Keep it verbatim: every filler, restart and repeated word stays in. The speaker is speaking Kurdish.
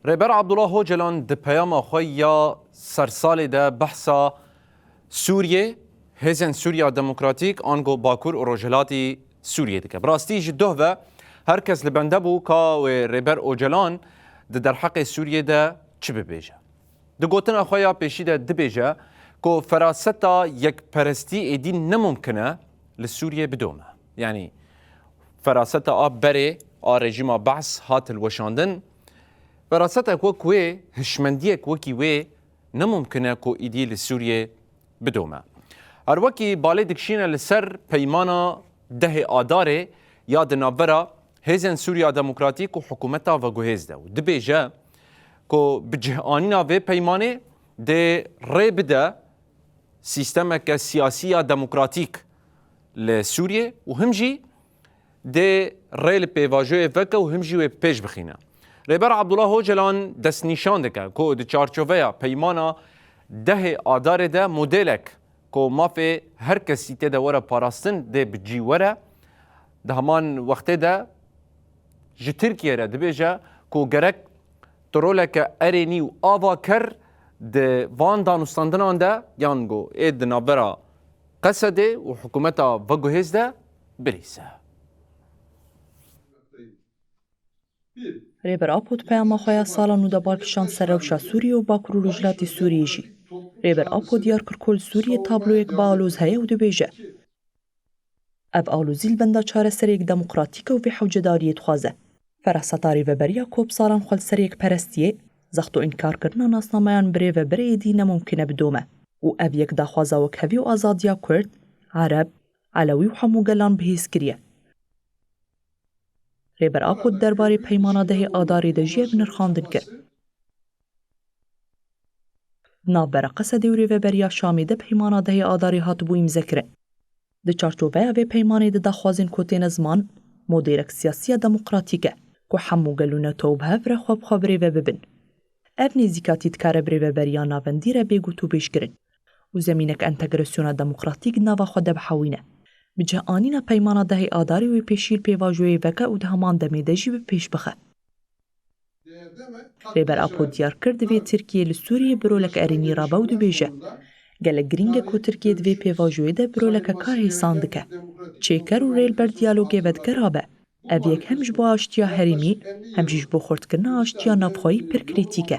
Rêber Abdullah Ocalan di peyama xwe ya sersalê de behsa Sûriyê, hêzên Sûriya Demokratîk, ango Bakur û Rojhilatî Sûriyê dike. Bi rastî ji doh ve her kes li bende bû ka wê Rêber Ocalan di derheqê Sûriyê de çi bibêje. Di gotina xwe ya pêşî de dibêje ku feraseta yekperestî êdî ne mumkin e li Sûriyê bidome. Yanî feraseta a berê a rejîma Behs hat hilweşandin. Ferasetek wek wê, hişmendiyek wekî wê ne mumkin e ku êdî li Sûriyê bidome. Her wekî balê dikişîne li ser peymana dehê Adarê ya di navbera Hêzên Sûriya Demokratîk û hikûmeta veguhêz de û dibêje ku bi cihanîna vê peymanê dê rê bide sîstemeke siyasî ya demokratîk li Sûriyê û him jî dê rê li pêvajoyê veke û him jî wê pêş bixîne. Rêber Abdullah Ocalan destnîşan dike ku di çarçoveya peymana dehê Adarê de modelek ku mafê her kesî tê de were parastin dê bi cî were. Di heman wextê de ji Tirkiyê re dibêje ku gerek tu roleke erênî û avaker di van danûstandinan de, yan ku ê di navbera Qesedê û hikûmeta veguhêz de birîse. Rêber Apo di peyama xwe ya sala nû de bal kişand ser rewşa Sûriyê û Bakur û Rojhilatê Sûriyê jî. Rêber Apo diyar kir ku li Sûriyê tabloyek bi aloz heye û dibêje, ev alozî li benda çareseriyek demokratîk e û vê hewcedariyê dixwaze. Feraseta rêveberiya ku bi salan xwe li ser yekperestiyê, zext û înkarkirina nasnameyan bi rêvebirê êdî ne mumkin e bidome û ev yek daxwaza wekhevî û azadiya Kurd, Ereb, Elewî û hemû gelan bi hêz kiriye. Rêber Apo di derbarê peymana dehê Adarê de jî ev nirxandin kir. Di navbera Qesedê û rêveberiya Şamê de peymana dehê Adarê hatibû îmzekirin. Di çarçoveya vê peymanê de daxwazên ku têne ziman, modêlek siyasî ya demokratîk e ku hemû gel û netew bi hev re xwe bi xwe bi rêve bibin. Ev nêzîkatî dikare bi rêveberiya navendî re bê gotûbêj kirin û zemînek entegrasyona demokratîk di nava xwe de bihewîne. Bi cih anîna peymana dehê Adarê wê pêşî li pêvajoyê veke û di heman demê de jî bi pêş bixe. Rêber Apo diyar kir, divê Tirkiye li Sûriyê bi rolek erênî rabe û dibêje, gelek girîng e ku Tirkiye di vê pêvajoyê de bi roleke karhêsan dike. Çêker û rê li ber diyalogê vedike rabe. Ev yek hem ji bo aştiya herêmî, hem jî ji bo xurtkirina aştiya navxweyî pir krîtîk e.